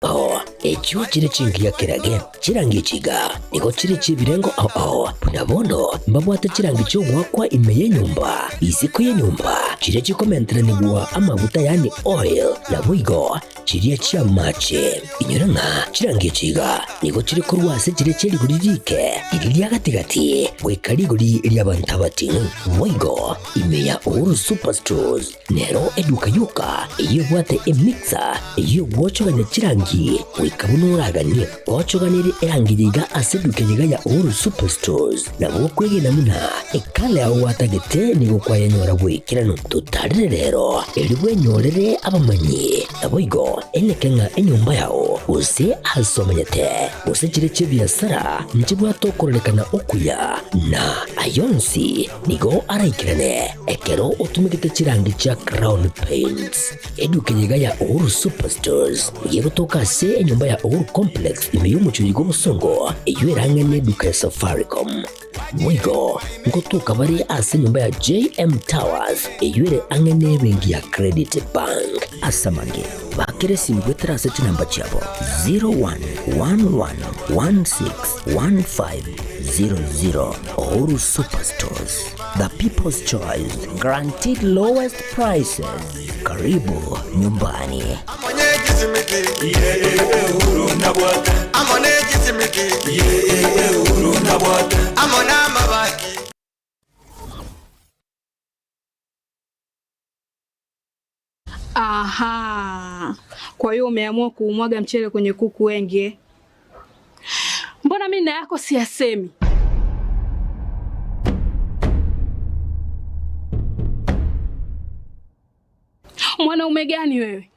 Ao, echio chire chingiya kerage, chirangi echi iga nigo chire chi'ebirengo ao ao, buna bono mbabwate chirangi chi'ogoakwa ime y'enyomba, isiko y'enyomba, chiria chikomenteranigwa amaguta yaani oil, naboigo chiria chi'amache. Inyora ng'a chirangi echi iga nigo chire korwa ase chiria chie rigori riike, riria ria gati-gati, goika rigori ri'abanto abating'u. Boigo ime ya Uhuru Superstores Nero eduka yoka eyio ebwate emixer eyio egwochogania chirangi goika buna oraganie. Gwochoganirie erangi eye iga ase eduka eye iga ya Uhuru Superstores, nabo okwegena buna ekala yao gwatagete nigo kwayenyora bw'ekeranu. Totarere rero erio bwenyorere abamanyi, naboigo eneke ng'a enyomba yao gose ase omenyete gose chire chi'ebiasara nchibwate okororekana okuya, na ayonsi Nigo araikerane ekero otumegete chirangi chia Crown Paints. Eduka eye iga ya Uhuru Superstores nigo egotoka ase enyomba ya Uhuru Complex ime y'omochie oyo bw'obosongo eyio erang'ane eduka ya Safaricom. Boigo ngotoka bare ase enyomba ya JM Towers eyio ere ang'e n'ebenki ya Credit Bank. Ase amange, bakera esimi goetera ase chinamba chiabo 0111161500. Uhuru Superstores, the people's choice, guaranteed lowest prices. Karibu nyumbani. Aha, kwa hiyo umeamua kuumwaga mchele kwenye kuku wengi eh? Mbona mimi na yako siyasemi? Mwanaume gani wewe?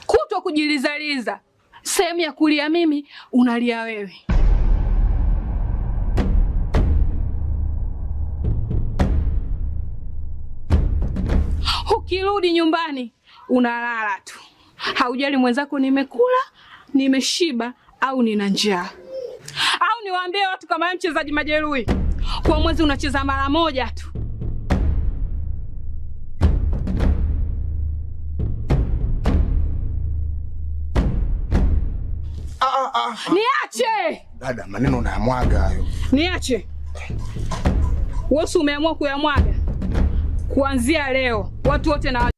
Kutwa kujilizaliza, sehemu ya kulia mimi unalia wewe. Ukirudi nyumbani unalala tu, haujali mwenzako nimekula, nimeshiba au nina njaa. Au niwaambie watu kama wewe mchezaji majeruhi, kwa mwezi unacheza mara moja tu. Niache! Dada, maneno unayamwaga hayo. Niache. Wewe umeamua kuyamwaga. Kuanzia leo watu wote na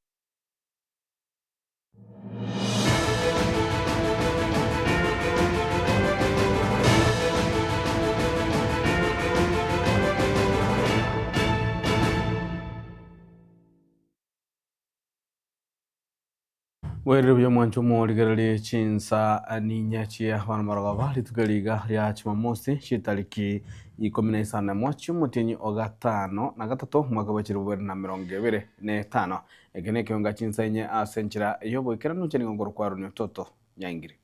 Bwerire buya mwanche omorigererie chinsa ninya chia abana marogoba rituko riga ria Jumamosi chitariki ikomi na isano na emo chi'omotienyi o gatano na gatato omwaka bwa chilifu bibere na emerongo ebere na etano. Eke nekeonga chinsa inye ase enchera y'oboikeranu inche nigo nkorokwa Aaron Ototo Nyaingire.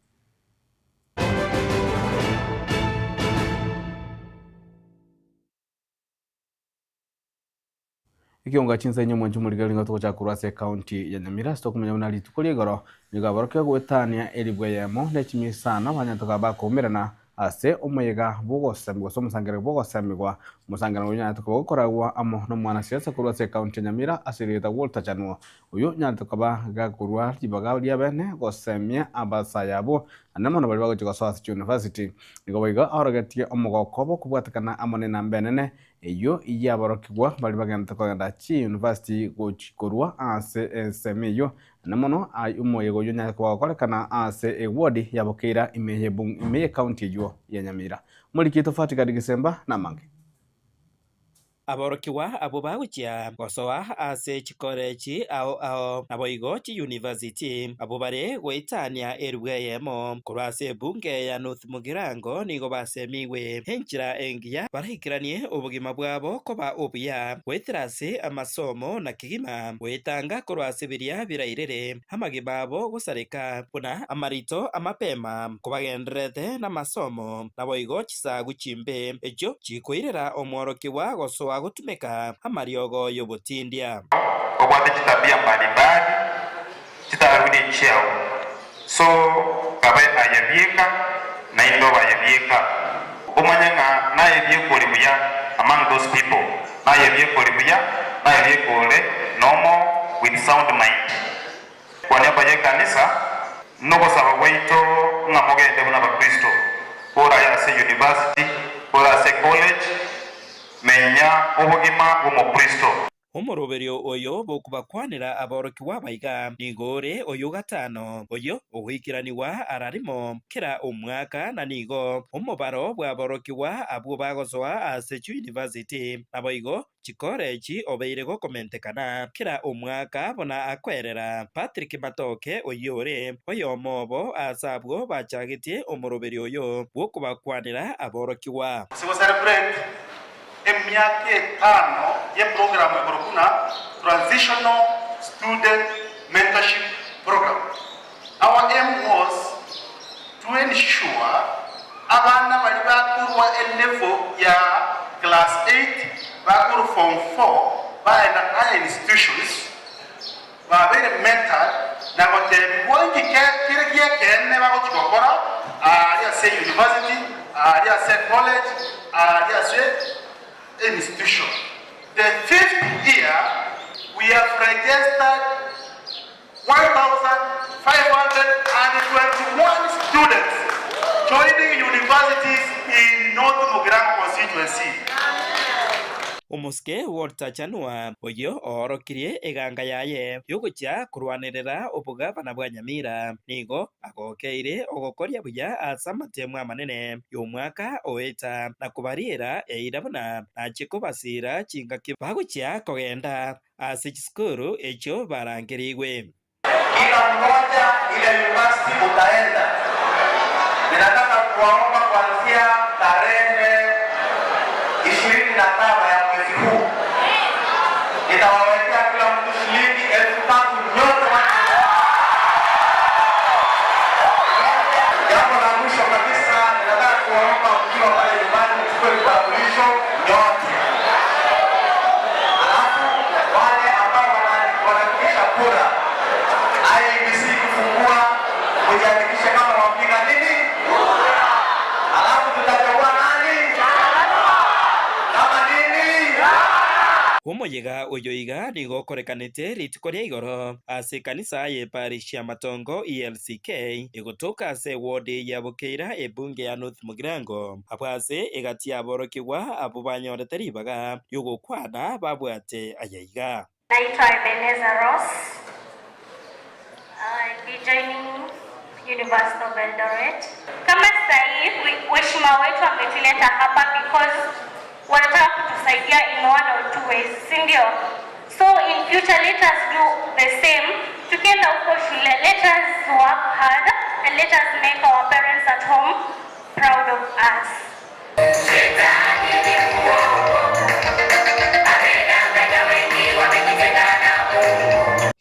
Ekionga chinsa inye mwanche omorigeri nigo togochaka korwa ase ecounty ya Nyamira ase tokomanya buna rituko ria igoro nigo abarokia goetania elifu eyemo ne chimia isano banyarete koba bakoumerana ase omoyega bw'ogosemigwa gose omosangererio bw'ogosemigwa. Omosangererio oyio onyarete koba ogokoragwa amo nomwanasiasa korwa ase ecounty ya Nyamira ase erieta Walter Chanwo. Oyio onyarete koba gakorwa ribaga ria bene gosemia abasae abwo naende mono baria bagochia gosoa ase chiuniversity. Nigo boigo aorogetie omogoko bw'okobwatekana amo nenamba enene Eyio y'aborokigwa baria bagenderete kogenda chiyunivasiti gochia korwa ase ensemo eyio, naende mono omoyega oyio onyare koba gokorekana ase ewodi ya Bokeira ime ime y'ecounty eyio ya Nyamira. Omoriki oito Fatigadi Gisemba namange. Aborokigwa abwo bagochia gosoa ase chikorechi ao ao, naboigo chiyunivasiti, abwo bare goetania elifu eyemo korwa ase ebunge ya North Mugirango nigo basemigwe enchera engiya baraikeranie obogima bwabo koba obuya goetera ase amasomo na kegima goetanga korwa ase biria birairere amagima abo gosareka buna amarito amapema kobagendererete namasomo naboigo chisagu chimbe echio chikoirera omworokigwa gosoa gotumeka amariogo y'obotindia. Obwate chitabia mbalimbali chitararwe ne chiao, so kabe aye bieka, naende obe aye bieka. Omanye ng'a naye bieka ore buya among those people, naye bieka ore buya, naye bieka ore nomo with sound mind. Kwania abaye ekanisa. Nogosaba gwaito ng'a mogende buna Abakristo, oraye ase university, ore ase college, menya obogima bw'Omokristo. Omoroberio oyo bw'okobakwanera aborokigwa abaiga nigo ore oyo gatano, oyo ogoikeranigwa ara rimo kera omwaka, na nigo omobaro bw'aborokigwa abwo bagosoa ase chiyunivasiti, naboigo chikorechi obeire gokomentekana kera omwaka buna akoerera. Patrick Matoke oyio ore oyomo obo ase abwo bachagetie omoroberio oyo bw'okobakwanera aborokigwa. Ase go celebrate emiaka etano y'eprogramu igoro buna Transitional Student Mentorship Program. Our aim was to ensure abana baria bakorwa elevel ya class 8 bakorwa form 4 baenda higher institutions babeire mentored na gotebigwa inki kere gi'ekeene bagochia gokora aaria ase university, aaria ase college, aaria ase institution. The fifth year we have registered 1,521 students joining universities in North Mugirango constituency. Omosike Walter Chanua, oyio oorokirie eganga yaye y'ogochia korwanerera obogavana bwa Nyamira, nigo agokeire ogokoria buya ase amatemu amanene y'omwaka oeta na kobariera eira buna nachie kobasiira chingaki bagochia kogenda ase chisukuru echio barangerigwe. Kila mmoja ile university utaenda, ninataka kuwaomba kuanzia tarehe 25 ya mwezi huu nitawawekea kila mtu shilingi 3,000 nyote. Jambo la mwisho kabisa, ninataka kuwaomba mkiwa pale nyumbani mchukue vitambulisho nyote, alafu wale ambao wanaandikisha kura IEBC kufungua, mujiandikishe kama wapiga nini, alafu tutachagua nani kama nini. Omoyega oyo iga nigo okorekanete rituko ria igoro ase ekanisa y'eparish ya Matongo ELCK egotoka ase eward ya Bokeira ebunge ya North Mugirango abwo ase egati y'aborokigwa abwo banyorete ribaga ri'ogokwana babwate aya iga. Naitwa Ebenezer Ross. I'll be joining University of Eldoret. Kama sasa hivi waheshimiwa wetu wametuleta hapa because wanataka kutusaidia in one or two ways, si ndio? So in future let us do the same. Tukienda huko shule, let us work hard and let us make our parents at home proud of us.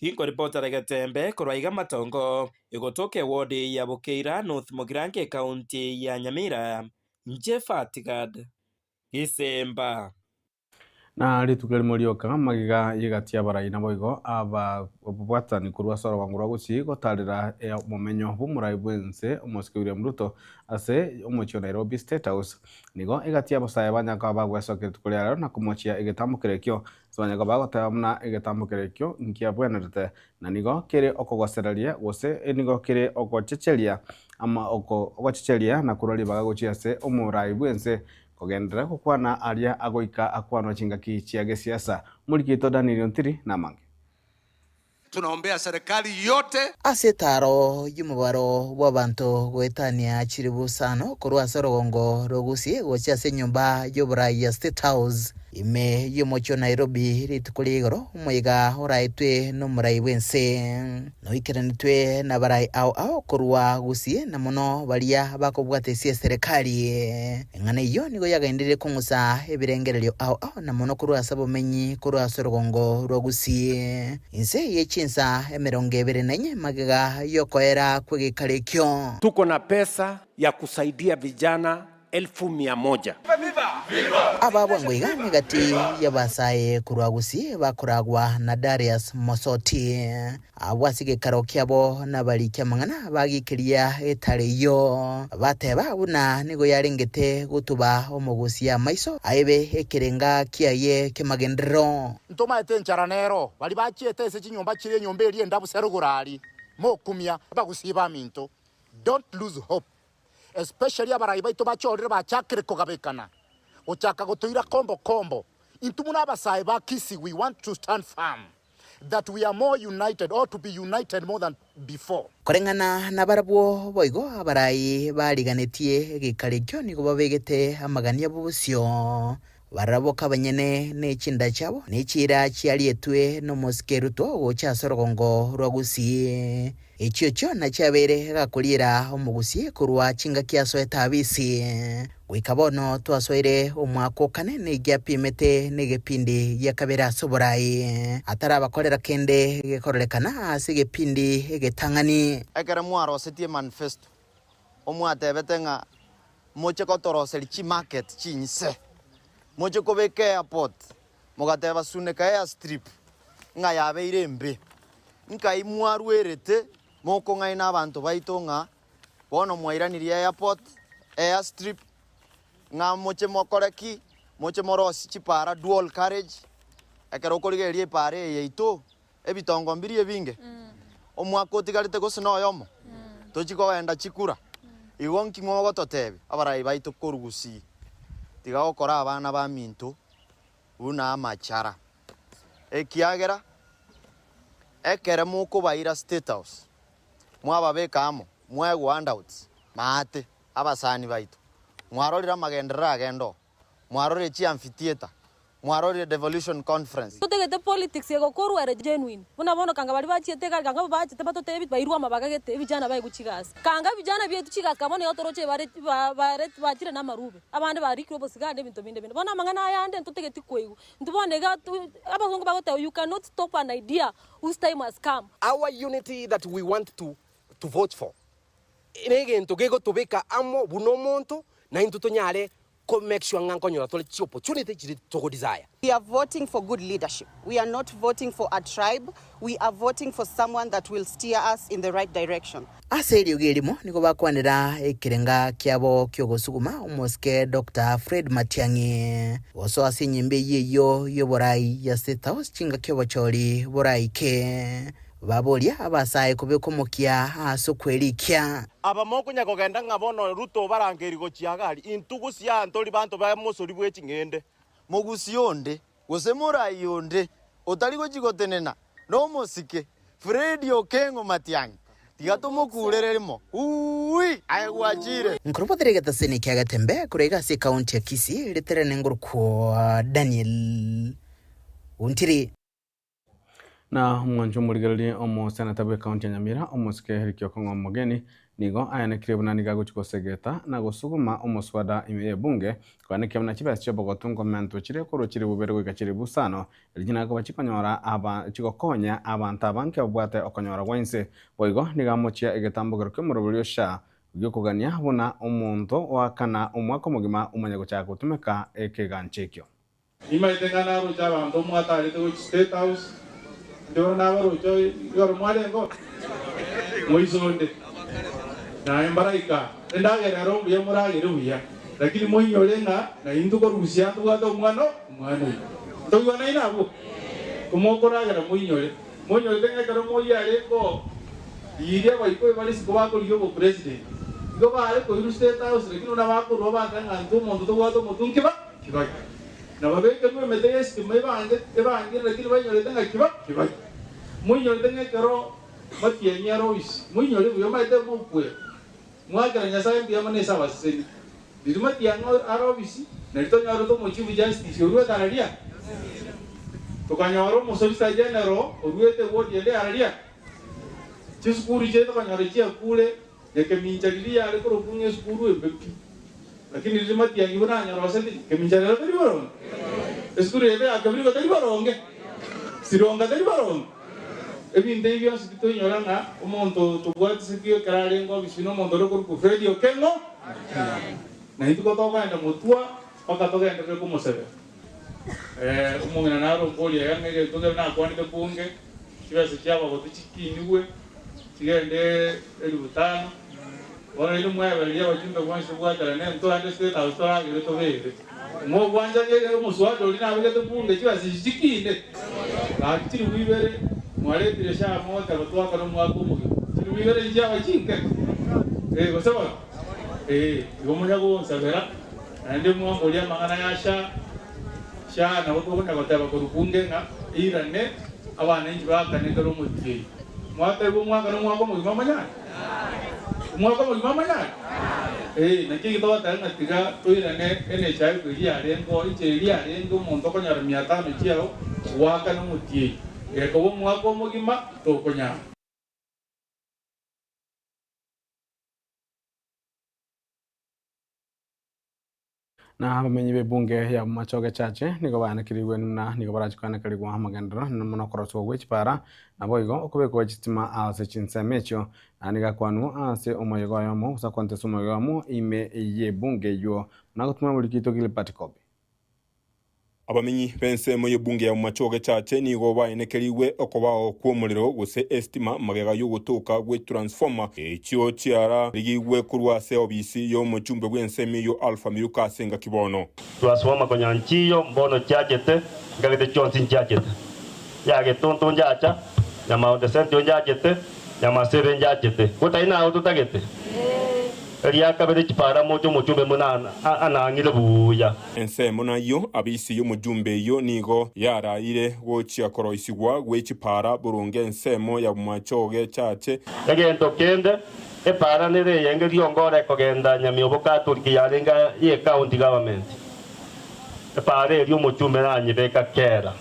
Inkoripotera Getembe korwa iga Matongo egotoka eward ya Bokeira North Mugirango ekaunti ya Nyamira inche Fatigad Gisemba. Na rituko erimo rioka magega y'egati y'abarai naboigo aba obobwatani korwa ase orogongo rwa Gusii gotarera omomenyo bw'omorai bw'ense omosike William Ruto ase omochie o Nairobi State House. Nigo egati y'abasae banyaka bagwesokia rituko ria rero na komochia egetambo ekio ase banyaka bagoteba buna egetambo ekio nkiabwenerete na nigo kere okogosereria gose nigo kere ogochecheria ama ogochecheria na korwa ribaga gochia ase omorai bw'ense kogenderera gokwana aria agoika akwanwa chingaki chia gesiasa. Morikito Daniel Ontiri namange. Tunaombea serikali yote. Ase etaaro y'omobaro bw'abanto goetania chilifu isano korwa ase orogongo rw'Ogusii gochia ase enyomba y'oborai ya State House ime y'omochie o Nairobi rituko ria igoro, omoyega oraetwe nomorai bw'ense noikeranetwe nabarai ao ao korwa Gusii na mono baria bakobwata ase eserekari. Eng'ana eyio nigo yagenderire kong'usa ebirengererio ao ao na mono korwa ase abomenyi korwa ase orogongo rwa Gusii. Inse ye chinsa 24 magega y'okoera kw'egekaro ekio. Tuko na pesa ya kusaidia vijana 100,000. Aba bwango iga negati y'abasae korwa Gusii bakoragwa na Darius Mosoti. Abwo ase egekaro kiabo nabariki amang'ana bagikeria etare eyio, bateba buna nigo yarengete gotuba omogusia amaiso aebe ekerenga kiaye ki'amagenderero. Ntomaete enchara nero, baria bachiete ase chinyomba chire enyomba eria endabu Serugoro aria. Mokumia abagusii baminto, don't lose hope especially abarai baito bachorire bachakire kogabekana gochaka gotoira kombo kombo. Intwe buna abasae ba Kisii we want to stand firm that we are more united or to be united more than before. Koreng'ana nabarabwo boigo abarai bariganetie egeikaro ekio nigo babegete amagani abo bosio, Barabwo abanyene ne chinda chiabo ne chiira chiarietwe nomosike Ruto gocha ase orogongo rwa Gusii. Echio chiona chiabeire gakoriera omogusii korwa chingaki asoete abisi. Goika bono twasoire omwaka o kane nigo apimete negepindi gia kabere ase oborai, atarabakorera kende gekororekana ase egepindi egetang'ani. Ekero mwarosetie emanifesto, omwatebete ng'a moche kotoroseria chimarket chinse, moche kobeka airport, mogateba Suneka airstrip ng'a yabeire embe. Nkai mwarwerete mokong'aina abanto baito ng'a bono mwairanirie airport, airstrip, ng'a moche mokore ki? Moche morosie chipara dual carriage, ekero okorigereria epara eye yaito, ebitongo mbiria ebinge, omwaka otigarete gose noyomo, tochi kogenda chikura. Igo nki mogototebia abarai baito korwa Gusii? Tiga gokora abana baminto buna amachara, ekiagera ekere mokobaira State House, mwababeka amo, mwaegwa handouts, maate, abasani baito, mwarorire amagenderero agenda oo, mwarorire chiamphitheatre, Mwarorire devolution conference. Totagete politics egokorwa ere genuine. Buna bono kanga baria bachiete egari kanga bachete batotebie bairwe amabaga gete ebijana baegwe chigasi. Kanga ebijana biaito chigasi kaba bono igo toroche bare bare bachire na amarube, abande barikire obosigari na ebinto binde binde. Bono amang'ana aya ande ntotageti koigwa. Intwe bono iga abasongo bagoteba you cannot stop an idea whose time has come. Our unity that we want to to vote for negento gegotobeka amo buna omonto naintwe tonyare Ko make sure ng'a nkonyora tore chi opportunity chiria togo desire. We are voting for good leadership, we are not voting for a tribe, we are voting for someone that will steer us in the right direction. Ase eriogi erimo nigo bakwanera ekerenga kiabo ki'ogosuguma omosike Doctor Fred Matiang'i gosoa ase enyimba eyio eyio y'oborai ya State House chingaki obochori boraike. Baboria abasae kobeka omokia ase okwerikia. Aba mokonya kogenda ng'a bono Ruto obarangerie gochia gari, intwe gusii aa ntori banto ba mosori bwe ching'ende. Mogusii onde, gose morai onde, otari gochia gotenena nomosike, Fred Okengo Matiang'i, tiga tomokuurere rimo, Uuwi! Aye gwachire. Nkorobotera egetaseni kia Getembe korwa iga ase ekaunti ya Kisii, riterane ngorokwa Daniel Ontiri. Na omwancho omorigererie omoseneta bw'ecounty ya Nyamira, omosike Eric Okong'o Omogeni, nigo ayanekire buna nigo agochia gosegeta na gosuguma omoswada ime y'ebunge, koanekia buna chibesa chi'obogotu nkomentwa chire korwa chilifu ibere goika chilifu isano, erio chinare koba chikonyora aba chigokonya abanto abange babwate okonyora gwa inse. Boigo nigo amochia egetambokero ki'omoroberi o SHA gi'okogania buna omonto oakana omwaka omogima omanye gochaka gotumeka ekegancha ekio. Nimaete ng'a naroche abanto mwatarete gochia State House, inche bono nabaroche igoro mwarenge oo? Moiso onde. Naye mbaraika, endagera ero mbuya moragere buya, lakini moinyore ng'a naintwe korusia ntobwate omwana oo, omwana oyo. Ntoigwanaine abwo? Komokoragera moinyore. Moinyorete ng'a ekero Moi arenge oo, riria Abaikoyo bare isiko bakorigia obopresident, igo baare koirwa State House, lakini buna bakorwa bateba ng'a intwe omonto tobwate omotungi ba. Kibaki. Na babekerwe emete y'esitima ebange ebangire, lakini bainyorete ng'a kiba kibaki. Moinyorete ng'a ekero matiang'i are ofisi, moinyore buya omanyete mokwera. Mwakera Nyasae mbuya mono ase abaseseni. Riria matiang'i are ofisi, nario tonyorete omo Chief Justice oruete araria? Tokanyora omo Solicitor General oruete eward ende araria? Chisukuru chiaito tokanyora chiakure. Ekemincha riria yare korokwa ng'a esukuru embe pi, lakini riria matiang'i buna anyoroseti, kemincha rero teri boronge? Esukuru yaito ya Kebirigo teri boronge? Sironga teri boronge? Ebinto ebi bionsi titoinyora ng'a omonto tobwatiseti ekero arenge obisi nomonto ore korokwa Fred Okengo, na intwe ko tokogenda motwa mpaka togenderere komosabera. Omong'ina naromborie iga ng'a egento kere nakwanete bunge, chibesa chi'abagotu chikinigwe, chigende elifu tano. Bono inwe mwebererie abachumbe bonsi tobwaterane, ntogende State House toragere tobere. Mogwanchani omoswada oria nabegete bunge, chibesa echi chikine. Gaki chilifu ibere mwaretire SHA mogoteba twakane omwaka omogima. Chiribu ibere chiaba chinke. Eh, gose bono? Eh, igo monya gonsabera, naende mwamboria amang'ana ya SHA, SHA nabo tokonya goteba korwa bunge ng'a eirane abananchi baakane ekero omotienyi. Mwatebwa omwaka na omwaka omogima omonyare? Omwaka omogima omonyare? Eh, naki eki togoteba ng'a tiga toirane NHIF eria yarenge oo, enchera eria yarenge omonto okonyora mia tano chiao, goakana omotienyi. Gekoba omwaka omogima, tokonyara. Na abamenyi b'ebunge ya Bomachoge Chache nigo baanekirigwe buna nigo barache koanekerigwa amagenderero mono okorosigwa gwe chipara naboigo okobekwa gwe chistima ase chinsemo echio. Na nigo akwanwa ase omoyega oyomo gose akwante ase omoyega oyomo ime y'ebunge eywo buna agotumia omorikito Gilbert Kobi. Abamenyi b'ensemo y'ebunge ya Bomachoge Chache nigo baenekerigwe okobao kw'omorero gose esitima magega y'ogotoka gwe transformer echio chiararigigwe korwa ase obisi y'omochumbe bw'ensemo eyio Alpha Miruka ase engaki bono. Twasoma konya nchiyo mbono chiachete, nkagete chionsi nchiachete. Ya getonto njacha, ya Mount Sentio njaachete, ya Masebe njaachete. Gotari nao totagete? Eria kabere chipara moche omochumbe buna anang'ire buya. Ensemo nayio abisi y'omojumbe eyio nigo yaraire gochia koroisigwa gwe chipara boronge ensemo ya bomachoge chache. Egento kende, epara nere eyenge riongore ekogenda Nyamiobo Catholic yarenge ye county government. Epara eria omochumbe nanyebeka kera.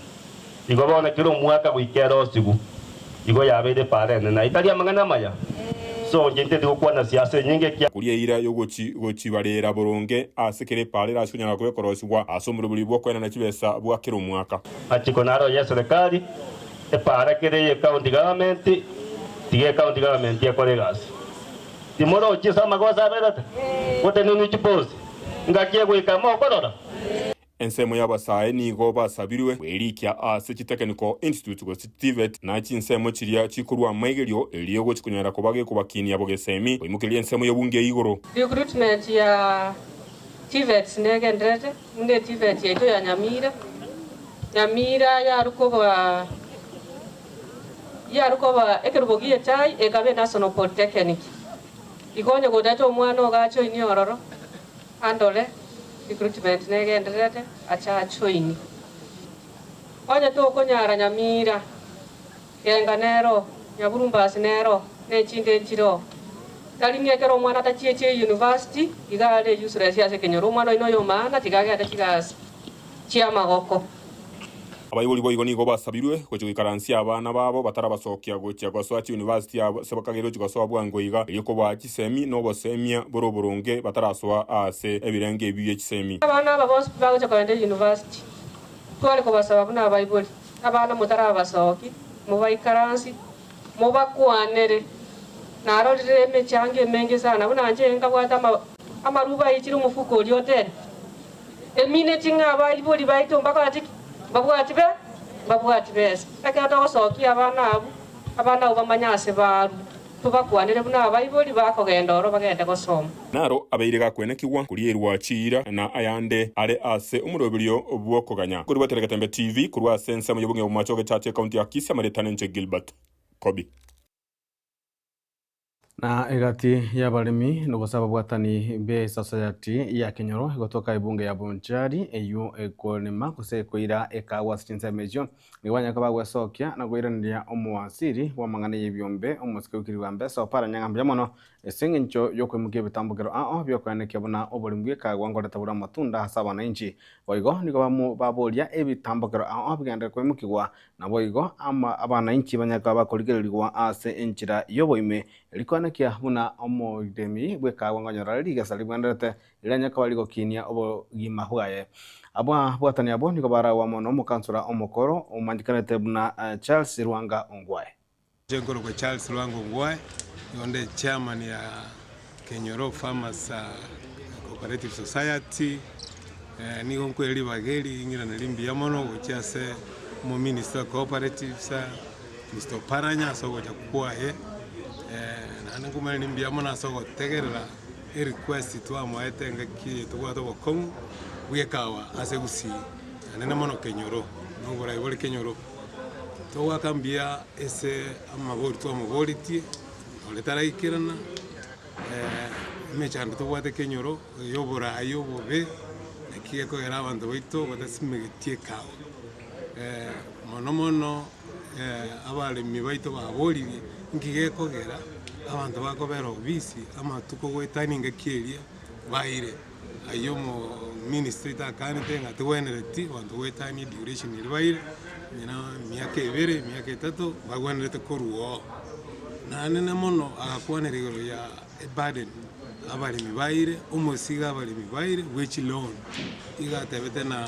Igo bono kera omwaka goika erosigu, igo yabeire epaara enene. Ayio tari amang'ana amaya? So inche nteti gokwana siasa enyinge ekiagera. Koria eira y'ogochibarera boronge ase kera epaara erase konyara koba ekorosigwa ase omoroberi bw'okoenana chibesa bwa kera omwaka. Achiko naro y'eserekari, epaara kere eye county government, tiga ecounty government ekore egasi. Timorochi ase amagoso aberete? Gotenenwe chiposi, ngaki egoika mokorora? Ensemo y'abasae nigo basabirwe kwerikia ase chiTechnical Institutes gose TVET na chinsemo chiria chikorwa amaigerio erio gochi konyara koba gekobakinia bogesemi koimokereria ensemo y'obunge igoro. Recruitment ya TVETs negendererete buna eTVET yaito ya Nyamira. Nyamira yarukoba yarukoba ekerubo gie echai ekaba eNational Polytechnic. Igo onye gotaete omwana ogacha oinie ororo. Andore, recruitment negendererete ache ajoini. Onye tokonyara Nyamira, Genga nero, Nyaburumbasi nero, ne chinde nchireo. Tari ng'a ekero omwana atachietie university iga are useless ase ekenyoro. Omwana oino oyo maana tiga agende chigasi chiamagoko. Abaibori boigo nigo basabirwe gochia goikaransia abana babo batarabasokia gochia gosoa chiunivasiti ase bakageire gochia gosoa bwango iga, erio kobaa chisemi na obosemia bore oboronge batarasoa aase ebirengo ebi bie chisemi. Abana aba bonsi bagochia kogenda eyunivasiti, tware kobasaba buna abaibori, abana motarabasoki, mobaikaransie, mobakwanere. Narorire emechango emenge sana, buna inche nkabwate amaruba aichire omofuko oria otene. Emineti ng'a abaibori baito mbabwati ki? Mbabwati be? Mbabwati besa. Ekero togosokia abana abwo, abana abwo bamanye ase barwe, tobakwanere buna abaibori bakogenda oro bagende gosoma. Naro abeire gakwenekigwa korierwa chiira na ayande are ase omoroberio bw'okoganya. Korwa Getembe TV, korwa ase ensemo y'obong'e bw'omoacho o Gechache, ekaunti ya Kisii, amaretano inche Gilbert Kobi. Na egati y'abaremi nogose ababwatani b'esosayati ya Kenyoro egotoka ebunge ya Bonchari eyio ekorema gose ekoira ekagwa ase chinsemo echio nigo banyare bagwesokia na koiraneria omowasiri bw'amang'ana y'ebiombe omosike wikiri Mbesa Opara Nyang'ambuya mono ase eng'encho y'okoimokia ebitambokero ao biokoenekia buna oboremi bw'ekagwa nkoreta bore amatunda ase abananchi. Boigo nigo baboria ebitambokero ao bigenderere koimokigwa Naboigo abananchi banyare koba bakorigererigwa ase enchera y'oboime, rikoenekia buna omoremi bw'ekaagwa nkonyora are rigesa ribwenerete, riranyare koba rigokinia obogima bwaye. Ababwatani abwo nigo baragwe amo nomokansora omokoro omanyekanete buna Charles Lwanga Ongwae. Inche nkorokwa Charles Lwanga Ongwae, nigo nde chairman ya Kenyoro Farmers Cooperative Society, nigo nkoira ribaga eri ng'irane rimbuya mono gochia ase omominister o cooperatives Mister Oparanya ase ogocha kwaye, naende nkomoiraneria mbuya mono ase ogotegerera erequest twamoete engaki eye tobwate obokong'u bwa ekawa ase gusii, naende mono Kenyoro, na oborai bore Kenyoro. Togoaka mbuya ase amabori twamoboretie. Ore taraikerana, emechando tobwate ekenyoro, ya oboraai obobe, naki gekogera abanto baito batasimegeti ekawa. Mono mono abaremi baito baboririe, nki gekogera abanto bakobera obisi amatuko goetania engaki eria baire. Ayio omominister oito akanete ng'a togwenereti abanto goetania eduration eria baire, onye na emiaka ebere, emiaka etato, bagwenerete korwa oo. Naende na mono agakwanera igoro ya eburden abaremi baire, omosigo abaremi baire bwe chiloan, iga atebete na.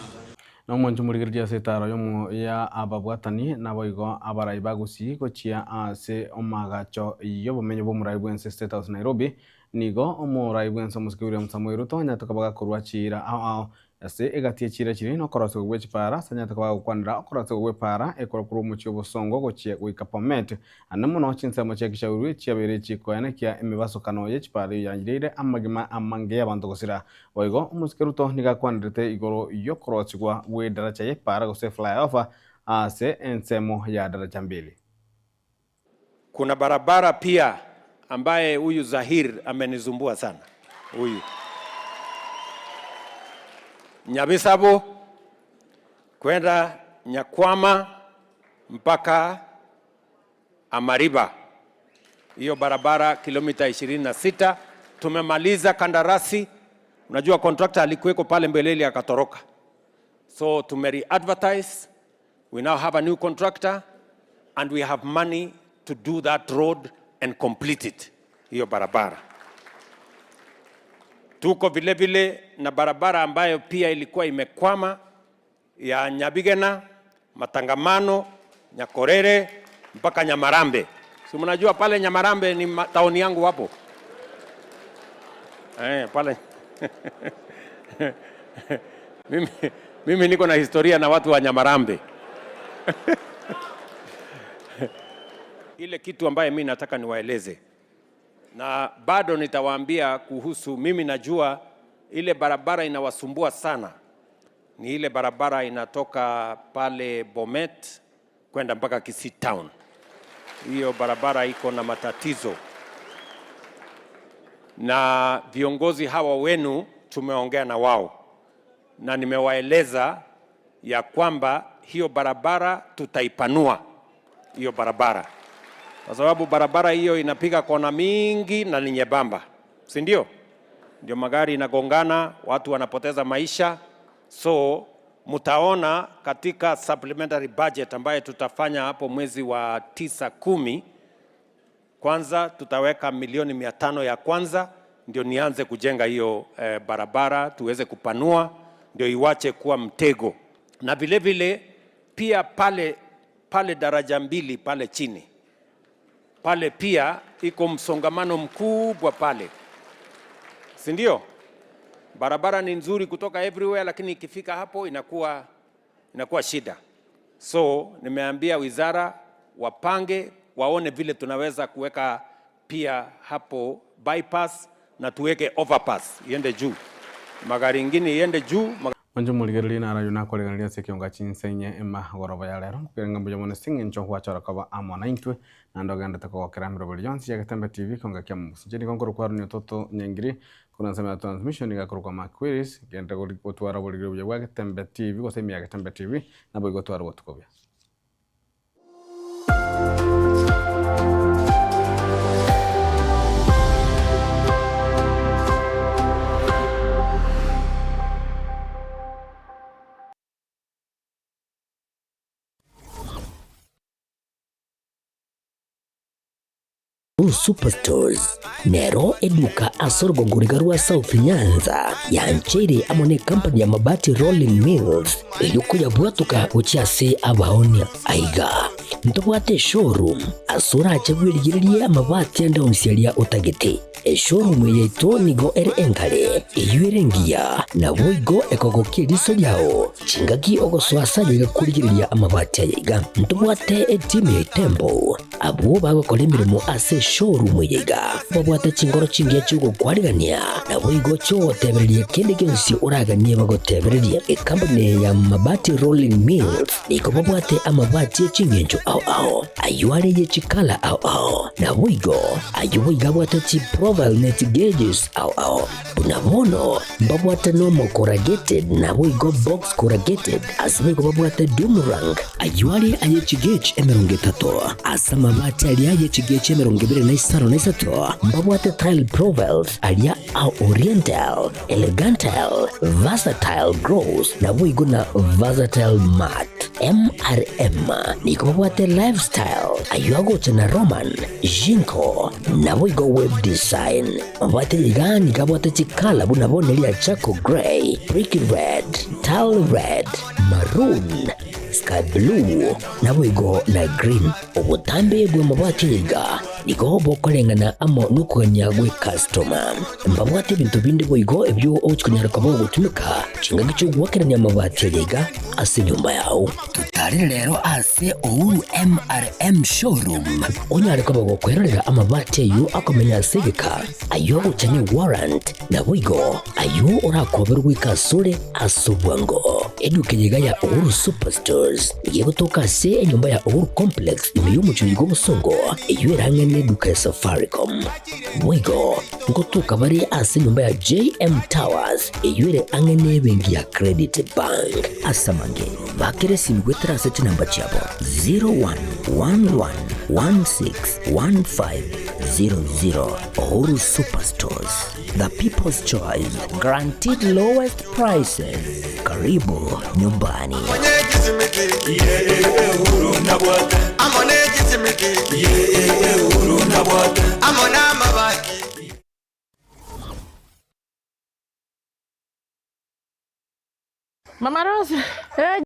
Na omonto morigereria ase etaaro y'omo ya ababwatani, naboigo abarai ba Gusii gochia ase omaagacho y'obomenyo bw'omorai bw'ense State House Nairobi, Nigo omorai bw'ense omosike William Samoei Ruto anyarete koba gakorua chiira ao ao ase egati ye chiira chiria nokorosigwa gwe chipaara ase anyarete koba gagokwanera okorosigwa gw'epaara ekoro korwa omochie obosongo gochia goika Bomet. Ande mono chinsemo chia Kishauri chiabeire chikoenekia emebasokano ye chipaara eyio yanyireire amagima amange y'abanto gosira. Boigo omosike Ruto nigo akwanerete igoro y'okorosigwa gw'edaracha y'epaara gose flyover ase ensemo ya Daraja Mbili. Kuna barabara pia ambaye huyu Zahir amenizumbua sana huyu Nyabisabo kwenda Nyakwama mpaka Amariba, hiyo barabara kilomita 26 tumemaliza kandarasi. Unajua contractor alikuweko pale mbeleni akatoroka, so tumeri-advertise. We now have a new contractor and we have money to do that road and complete it, hiyo barabara. Tuko vile vile na barabara ambayo pia ilikuwa imekwama ya Nyabigena, Matangamano, Nyakorere mpaka Nyamarambe. Si mnajua pale Nyamarambe ni taoni yangu hapo. Pale mimi niko na historia na watu wa Nyamarambe. Ile kitu ambaye mimi nataka niwaeleze na bado nitawaambia kuhusu, mimi najua ile barabara inawasumbua sana ni ile barabara inatoka pale Bomet kwenda mpaka Kisii Town. Hiyo barabara iko na matatizo, na viongozi hawa wenu tumeongea na wao na nimewaeleza ya kwamba hiyo barabara tutaipanua hiyo barabara, kwa sababu barabara hiyo inapiga kona mingi na ni nyembamba, si ndio? Ndio magari inagongana, watu wanapoteza maisha. So mtaona katika supplementary budget ambayo tutafanya hapo mwezi wa 9 10, kwanza tutaweka milioni 500 ya kwanza ndio nianze kujenga hiyo barabara tuweze kupanua, ndio iwache kuwa mtego. Na vile vile pia pale daraja 2 pale chini pale pia iko msongamano mkubwa pale, si ndio? Barabara ni nzuri kutoka everywhere, lakini ikifika hapo inakuwa shida. So nimeambia wizara wapange, waone vile tunaweza kuweka pia hapo bypass na tuweke overpass iende juu, magari ingine iende juu. Onje muligereri na rayo nakoreganiria ase ekionga chinsenye emagoroba ya rero nkukerenga mbuya mono ase eng'encho gwachora koba amo na intwe naende ogendete kogokera emeroberi yonsi ya Getembe TV kionga kia mobusu. Inche nigo nkorokwa Aaron Ototo Nyangiri korwa ensemo ya transmission niga akorokwa Mark Willis genda gotwara oborigeri obuya bwa Getembe TV gose ime ya Getembe TV nabo igotwara obotuko buya. Superstores nero eduka ase orogongo riga rwa South Nyanza yancheire amo ne company ya Mabati Rolling Mills erio koyabwatoka gochia ase abaonia. Aiga ntobwate eshowroom ase orache bwerigererie amabati ande onsi aria otagete. Eshowroom eye yaito nigo ere enkare, eyio ere engiya, naboigo ekogokia eriso riao chingaki ogosoa ase aye iga korigereria amabati aya iga. Ntobwate etimu ya Itembo abwo bagokora emeremo ase eshowroom. Showroom eye iga babwate chingoro chingiya chi'ogokwarigania, naboigo chiogotebereria kende gionsi oraganie bagotebererie. Ekampuni eye ya Mabati Rolling Mills nigo babwate amabati e ching'encho ao ao, ayio are ye chikala ao ao, naboigo ayio boigo abwate chiprofile ne chigeges ao ao. Buna bono mbabwate normal corrugated naboigo box corrugated, ase boigo babwate doomerang, ayio are aye chigauge 30, ase amabati aria aye chigauge 25, mbabwate tile profiles aria a oriental, elegantile, versatile gross naboigo na versatile matte. MRM nigo babwate lifestyle, ayio agocha na Roman, Jinko, naboigo web design. Mabwate iga nigo abwate chikala buna bono eria charcoal grey, brick red, tile red, maroon, sky blue, naboigo na green. Obotambe bw'amabati aya iga nigo bokoreng'ana amo nokogania gw'ekastoma. Mbabwate ebinto binde boigo ebio ogochia konyara koba ogotumeka chingaki chi'ogoakerania amabati aya iga ase enyomba yao. Totarere rero ase Uhuru MRM Showroom onyare koba gokwerorera amabati ayio akomenya ase egeka, ayio agocha ne warrant, naboigo ayio orakoberwe goika asore ase obwango. Eduka eye iga ya Uhuru Superstores nigo egotoka ase enyomba ya Uhuru Complex ime y'omochie oiga obosongo, eyio ere ang'e neduka ya Safaricom. Boigo ngotoka bare ase enyomba ya JM Towers eyio ere ang'e nebenki ya Credit Bank. Ase amange, bakera esimi goetera ase chinamba chiabo 0111161500. Uhuru Superstores, the people's choice, guaranteed lowest prices. Karibu nyumbani. Mama Rose, eh.